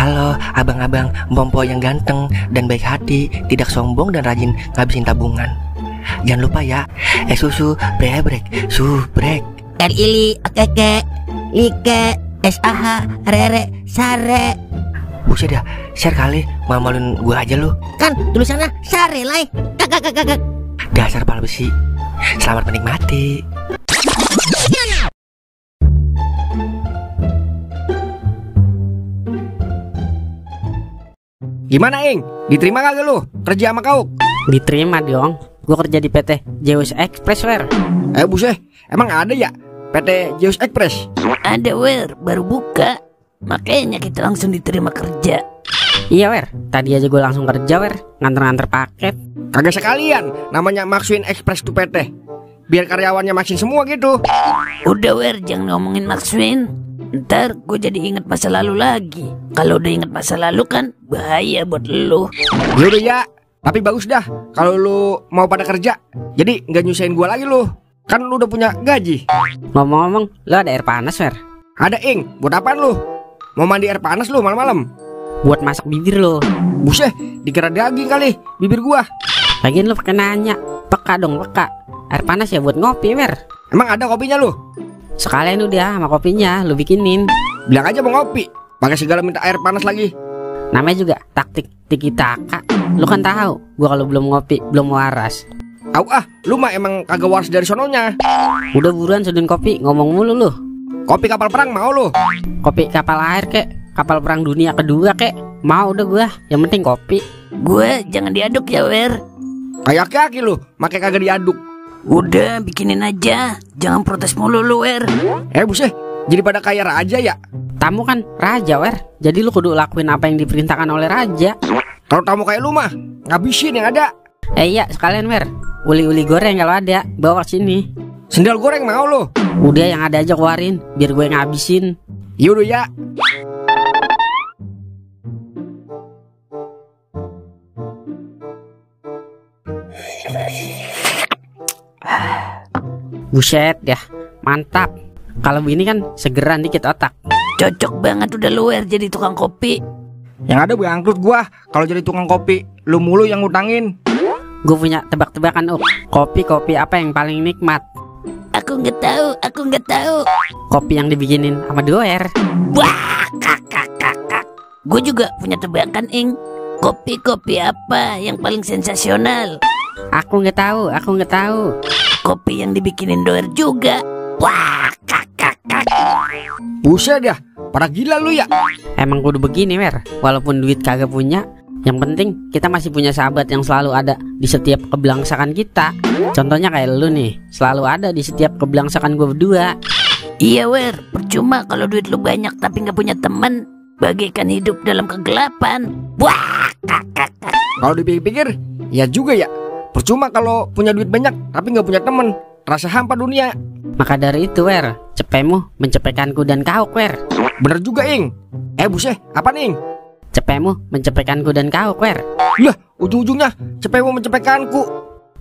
Halo abang-abang Bompo yang ganteng dan baik hati, tidak sombong dan rajin ngabisin tabungan. Jangan lupa ya, susu brebrek, subrek. Ili, okeke, like, SAH, rere, sare. Buset dah, share kali, malu-maluin gue aja lu. Kan tulisannya sare lai. Kakak. Dasar pala besi. Selamat menikmati. Gimana Ing? Diterima kagak lu kerja sama kau? Diterima dong. Gue kerja di PT Zeus Express, Wer. Buset, emang ada ya PT Zeus Express? Ada, Wer, baru buka. Makanya kita langsung diterima kerja. Iya, Wer. Tadi aja gue langsung kerja, Wer. Nganter-nganter paket. Kagak sekalian, namanya Maxwin Express tuh PT. Biar karyawannya maksin semua gitu. Udah, Wer, jangan ngomongin Maxwin. Ntar gue jadi inget masa lalu lagi. Kalau udah inget masa lalu kan bahaya buat lu. Yaudah ya, tapi bagus dah kalau lu mau pada kerja. Jadi nggak nyusahin gua lagi lu. Kan lu udah punya gaji. Ngomong-ngomong, lo ada air panas, Wer? Ada Ing, buat apaan lu? Mau mandi air panas lu malam-malam? Buat masak bibir lo. Buset, dikira daging kali bibir gua. Lagian lo pakai nanya. Peka dong, peka. Air panas ya buat ngopi, Wer. Emang ada kopinya lu? Sekalian udah sama kopinya lu bikinin. Bilang aja mau ngopi, pakai segala minta air panas lagi. Namanya juga taktik tiki taka. Lu kan tahu, gua kalau belum ngopi belum waras. Lu mah emang kagak waras dari sononya. Udah buruan seduhin kopi, ngomong mulu lu. Kopi kapal perang mau lu? Kopi kapal air kek, kapal perang dunia kedua kek. Mau udah gua, yang penting kopi. Gue jangan diaduk ya, Wer. Kayak kaki lu, makai kagak diaduk. Udah bikinin aja, jangan protes mulu lu, Wer. Buset, jadi pada kaya raja ya? Tamu kan raja, Wer. Jadi lu kudu lakuin apa yang diperintahkan oleh raja. Kalau tamu kayak lu mah ngabisin yang ada. Iya sekalian, Wer. Uli-uli goreng kalau ada, bawa sini. Sendal goreng mau lu? Udah yang ada aja keluarin, biar gue ngabisin. Yaudah ya. Buset ya, mantap. Kalau begini kan segeran dikit otak. Cocok banget udah lu, Wer, jadi tukang kopi. Yang ada bangkrut gua kalau jadi tukang kopi. Lu mulu yang ngutangin. Gue punya tebak-tebakan, Kopi apa yang paling nikmat? Aku nggak tahu. Kopi yang dibikinin sama doer. Wah, kakak. Gue juga punya tebakan, Ing. Kopi apa yang paling sensasional? Aku nggak tahu. Kopi yang dibikinin doer juga. Wah, kakak. Buset ya, pada gila lu ya. Emang kudu begini, Wer. Walaupun duit kagak punya, yang penting kita masih punya sahabat yang selalu ada di setiap keblangsakan kita. Contohnya kayak lu nih, selalu ada di setiap keblangsakan gue berdua. Iya, Wer, percuma kalau duit lu banyak tapi nggak punya teman. Bagaikan hidup dalam kegelapan. Wah, kakak. Kalau dipikir-pikir, ya juga ya. Percuma kalau punya duit banyak tapi nggak punya temen. Rasa hampa dunia. Maka dari itu, Wer, cepemu mencepekanku dan kau, Wer. Bener juga, Ing. Buset, apa nih, Ing? Cepemu mencepekanku dan kau, Wer. Lah, ujung-ujungnya cepemu mencepekanku.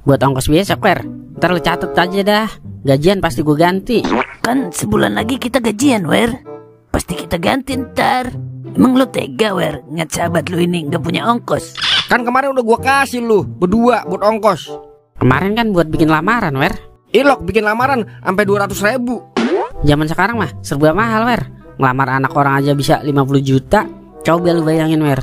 Buat ongkos besok, Wer. Ntar lu catet aja dah. Gajian pasti gue ganti. Kan sebulan lagi kita gajian, Wer. Pasti kita ganti ntar. Emang lu tega, Wer, ngat sahabat lu ini nggak punya ongkos? Kan kemarin udah gua kasih lu berdua buat ongkos. Kemarin kan buat bikin lamaran, Wer. Ilok bikin lamaran sampai 200.000. Zaman sekarang mah serba mahal, Wer. Ngelamar anak orang aja bisa 50 juta. Coba lu bayangin, Wer.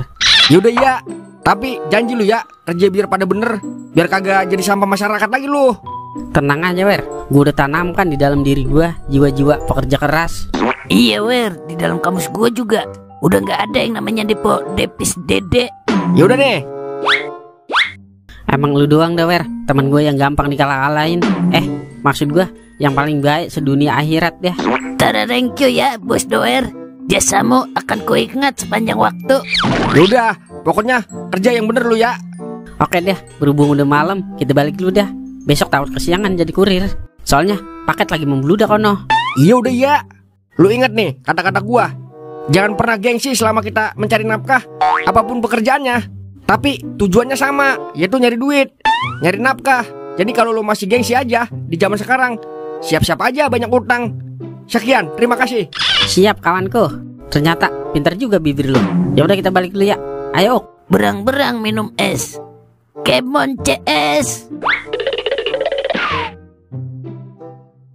Yaudah ya, tapi janji lu ya kerja biar pada bener, biar kagak jadi sampah masyarakat lagi lu. Tenang aja, Wer. Gue udah tanamkan di dalam diri gue jiwa-jiwa pekerja keras. Iya, Wer, di dalam kamus gue juga udah nggak ada yang namanya depo depis dede. Yaudah deh. Emang lu doang dah, Wer, temen gue yang gampang dikalah-kalahin. Maksud gue yang paling baik sedunia akhirat deh. Thank you ya, Bos Doer. Jasamu akan kuingat sepanjang waktu. Yaudah, pokoknya kerja yang bener lu ya. Oke deh, berhubung udah malam, kita balik dulu dah. Besok takut kesiangan jadi kurir. Soalnya paket lagi membludak kono. Iya udah ya. Lu inget nih kata-kata gua. Jangan pernah gengsi selama kita mencari nafkah, apapun pekerjaannya. Tapi tujuannya sama, yaitu nyari duit, nyari nafkah. Jadi kalau lu masih gengsi aja di zaman sekarang, siap-siap aja banyak utang. Sekian, terima kasih. Siap kawanku. Ternyata pintar juga bibir lu. Ya udah kita balik dulu ya. Ayo. Berang-berang minum es. Kemon CS.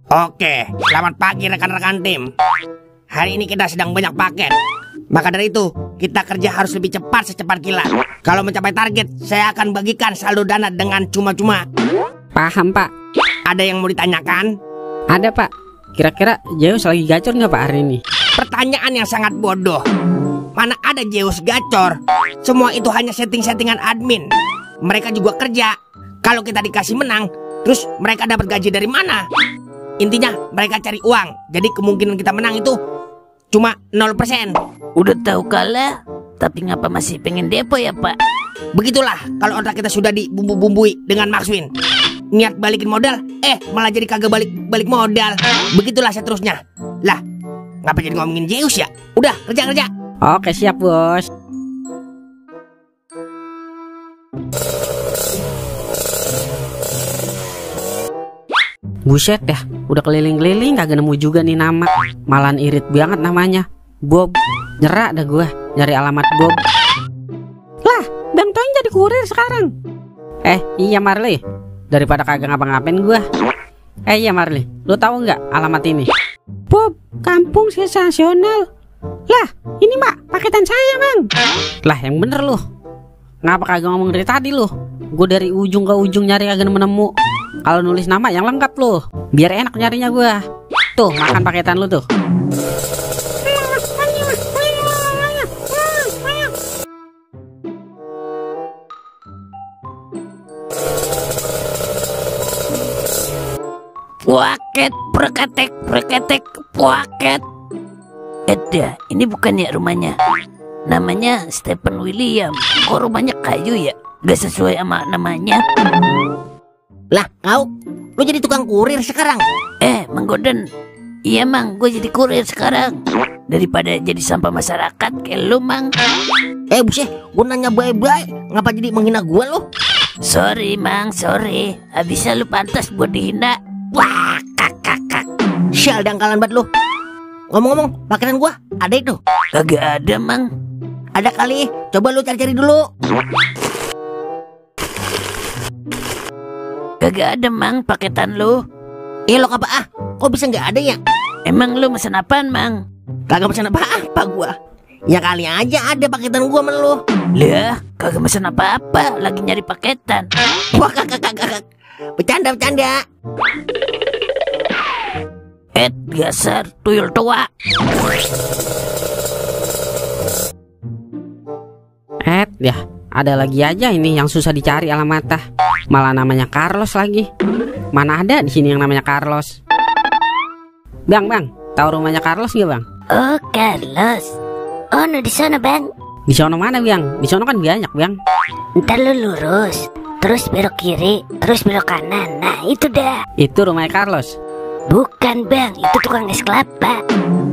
Oke, selamat pagi rekan-rekan tim. Hari ini kita sedang banyak paket. Maka dari itu, kita kerja harus lebih cepat secepat kilat. Kalau mencapai target, saya akan bagikan saldo dana dengan cuma-cuma. Paham, Pak. Ada yang mau ditanyakan? Ada, Pak. Kira-kira Zeus lagi gacor nggak Pak hari ini? Pertanyaan yang sangat bodoh. Mana ada Zeus gacor? Semua itu hanya setting-settingan admin. Mereka juga kerja. Kalau kita dikasih menang, terus mereka dapat gaji dari mana? Intinya mereka cari uang. Jadi kemungkinan kita menang itu cuma 0%. Udah tahu kalah, tapi ngapa masih pengen depo ya Pak? Begitulah kalau otak kita sudah dibumbu-bumbui dengan Maxwin. Niat balikin modal, malah jadi kagak balik modal. Begitulah seterusnya. Lah, ngapa jadi ngomongin Zeus ya? Udah, kerja. Oke, siap, Bos. Buset dah, udah keliling-keliling kagak nemu juga nih nama. Malahan irit banget namanya. Bob. Nyerak dah gua nyari alamat Bob. Lah, Bang Toing jadi kurir sekarang. Iya Marley. Daripada kagak ngapa-ngapain gua. Iya Marley, lu tahu nggak alamat ini? Bob, kampung sensasional. Lah, ini Mbak, paketan saya, Bang. Lah, yang bener lu. Ngapa kagak ngomong dari tadi lu? Gue dari ujung ke ujung nyari kagak nemu. Kalau nulis nama yang lengkap lu, biar enak nyarinya gua. Tuh, makan paketan lu tuh. Waket, preketek, waket. Eda, ini bukan ya rumahnya. Namanya Stephen William. Kok rumahnya kayu ya? Gak sesuai sama namanya. Lah, kau? Lu jadi tukang kurir sekarang? Mang Goden. Iya Mang, gue jadi kurir sekarang. Daripada jadi sampah masyarakat kayak lu Mang. Buset, gue nanya baik-baik. Ngapa jadi menghina gue lu? Sorry Mang, sorry. Habisnya lu pantas buat dihina. Wah, kakak. Sial dangkalan banget lu. Ngomong-ngomong, paketan gua ada itu? Kagak ada Mang. Ada kali, coba lu cari-cari dulu. Kagak ada Mang paketan lu. Lo apa kok bisa nggak ada ya? Emang lu mesen apaan Mang? Kagak pesen apa gua. Ya kali aja ada paketan gua sama lu. Lah, kagak mesen apa-apa, lagi nyari paketan. Wah, kagak. Bercanda. Dasar tuyul tua. Ya, ada lagi aja ini yang susah dicari alamatnya. Malah namanya Carlos lagi. Mana ada di sini yang namanya Carlos? Bang, tahu rumahnya Carlos nggak Bang? Oh, Carlos. Oh, no, di sana Bang. Di sono mana Bang? Di sono kan banyak Bang. Ntar lu lurus, terus belok kiri, terus belok kanan. Nah, itu dah. Itu rumahnya Carlos. Bukan Bang, itu tukang es kelapa.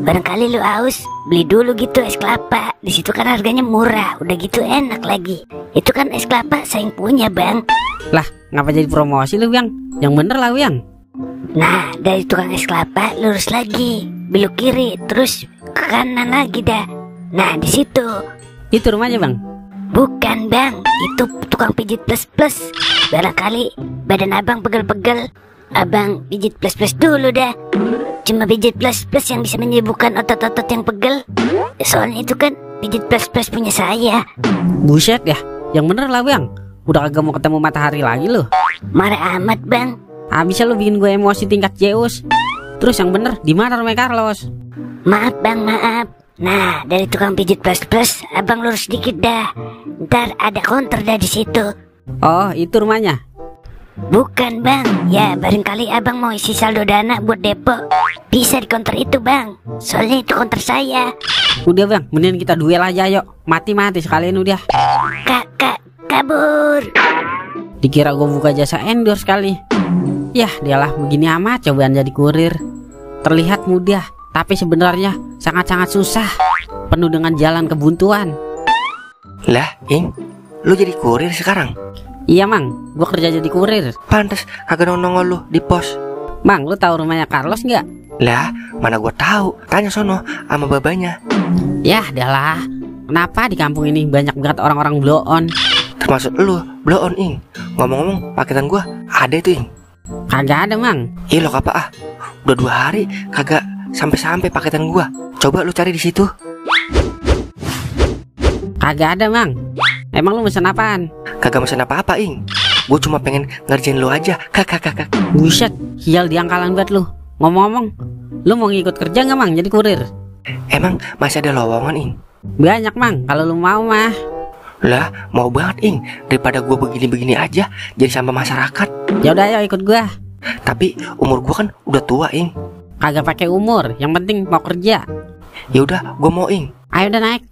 Barangkali lu haus, beli dulu gitu es kelapa. Di situ kan harganya murah, udah gitu enak lagi. Itu kan es kelapa saya yang punya Bang. Lah, ngapa jadi promosi lu Bang? Yang bener lah Bang. Nah, dari tukang es kelapa lurus lagi, belok kiri, terus ke kanan lagi dah. Nah, di situ. Itu rumahnya Bang? Bukan Bang, itu tukang pijit plus. Barangkali badan abang pegel-pegel. Abang pijit plus dulu dah. Cuma pijit plus yang bisa menyembuhkan otot-otot yang pegel. Soalnya itu kan pijit plus punya saya. Buset ya, yang bener lah Bang. Udah kagak mau ketemu matahari lagi lu. Marah amat Bang. Habisnya lu bikin gue emosi tingkat Zeus. Terus yang bener di mana rumah Carlos? Maaf Bang, maaf. Nah, dari tukang pijit plus abang lurus dikit dah. Ntar ada counter dah di situ. Oh, itu rumahnya. Bukan Bang, ya barangkali abang mau isi saldo dana buat depo. Bisa di counter itu Bang, soalnya itu counter saya. Udah Bang, mending kita duel aja yuk. Mati sekalian udah. Kak, kabur. Dikira gue buka jasa endorse kali. Yah, dialah begini amat cobaan jadi kurir. Terlihat mudah, tapi sebenarnya sangat-sangat susah. Penuh dengan jalan kebuntuan. Lah, Ing, lu jadi kurir sekarang? Iya Mang, gue kerja jadi kurir. Pantes kagak nongol lu di pos. Mang, lu tahu rumahnya Carlos nggak? Lah, mana gua tahu. Tanya sono sama babanya. Yah, adalah. Kenapa di kampung ini banyak banget orang-orang blow on? Termasuk lu, blow on, Ing. Ngomong-ngomong, paketan gua ada itu, Ing. Kagak ada, Mang. Ih, lo apa ah? Udah 2 hari kagak sampai-sampai paketan gua. Coba lu cari di situ. Kagak ada, Mang. Emang lu mesen apaan? Kagak mesen apa-apa, Ing. Gue cuma pengen ngerjain lu aja. Kakak. Buset, sial diangkalan banget lu. Ngomong-ngomong, lu mau ngikut kerja nggak, Mang, jadi kurir? Emang masih ada lowongan, Ing? Banyak, Mang, kalau lu mau mah. Lah, mau banget, Ing. Daripada gue begini-begini aja jadi sampah masyarakat. Ya udah, ayo ikut gua. Tapi umur gue kan udah tua, Ing. Kagak pakai umur, yang penting mau kerja. Ya udah, gue mau, Ing. Ayo udah naik.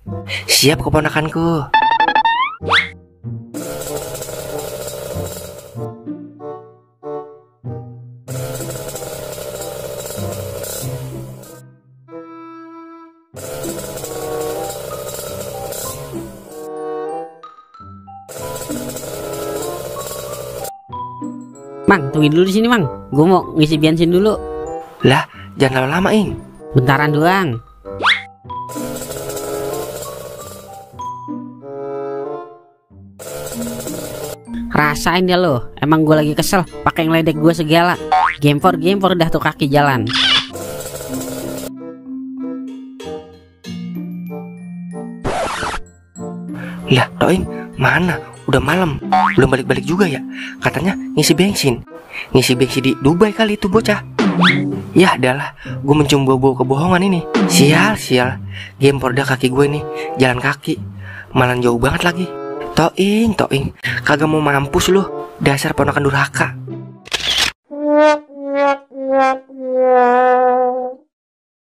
Siap, keponakanku. Mang, tungguin dulu di sini, Mang. Gua mau ngisi bensin dulu. Lah, jangan lama-lama, Ing. Bentaran doang. Rasain dia lo. Emang gue lagi kesel pakai ngeledek gue segala. Game for dah tuh kaki jalan. Lah, Toing, mana? Udah malam, belum balik-balik juga ya? Katanya ngisi bensin. Ngisi bensin di Dubai kali itu bocah. Ya adalah, gue mencium bau-bau kebohongan ini. Sial. Game porda kaki gue nih, jalan kaki. Malah jauh banget lagi. Toing, kagak mau mampus lu. Dasar ponakan durhaka.